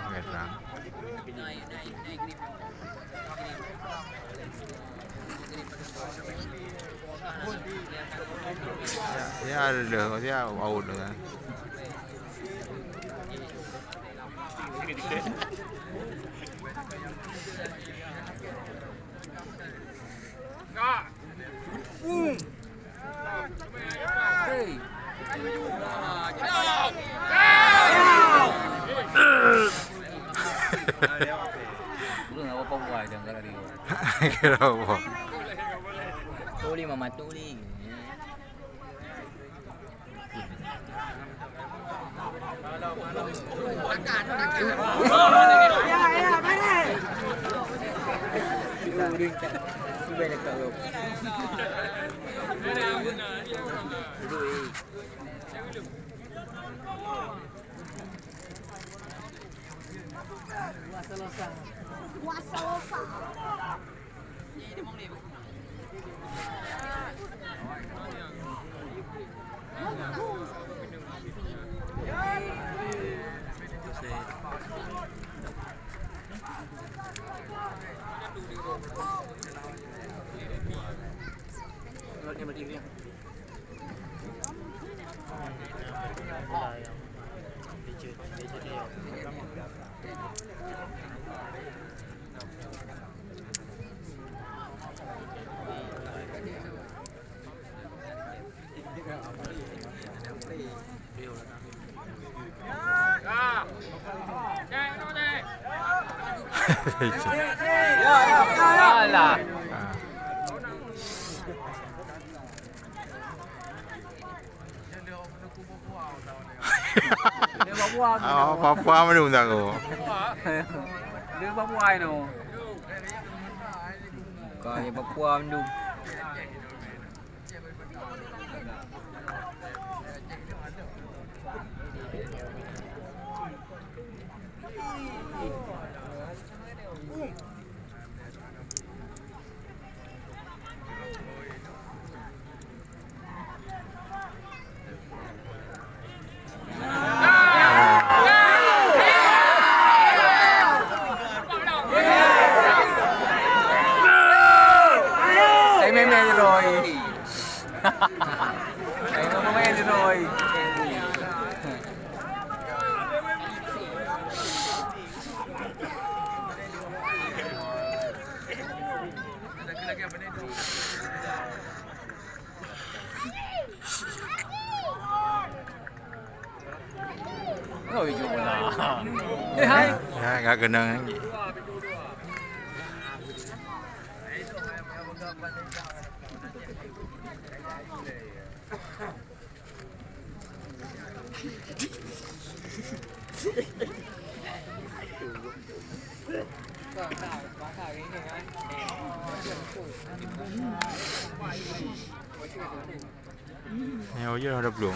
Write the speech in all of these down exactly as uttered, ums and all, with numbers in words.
Nggak terang. Ya, ya, ada, ya, out dengan. Kenapa? Tuli mama tuli. Alah. Ah. Dia Papua gitu. Ah, Papua mana tahu. Dia Papua itu. Bukan, dia Papua mandum. Oh, ijok bola. Eh, hai. Ya, enggak kenang lagi. Nyoe ujeuen udah belum.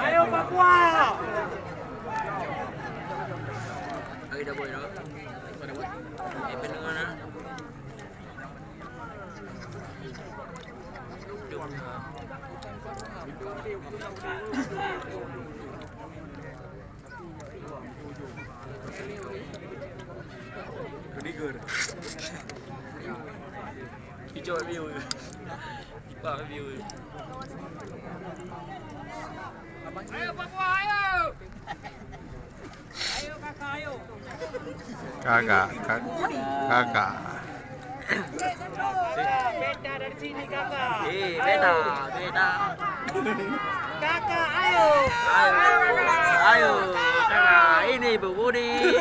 Ayo Papua! Ijok view. Ipak view. Ayo Papua, ayo. Ayo kakak, ayo. Kakak, kak-, kakak. Beta dari sini, kakak. Eh, beta, beta. Kakak, ayo. Ayo, ayo, kakak. Ini Bu Budi.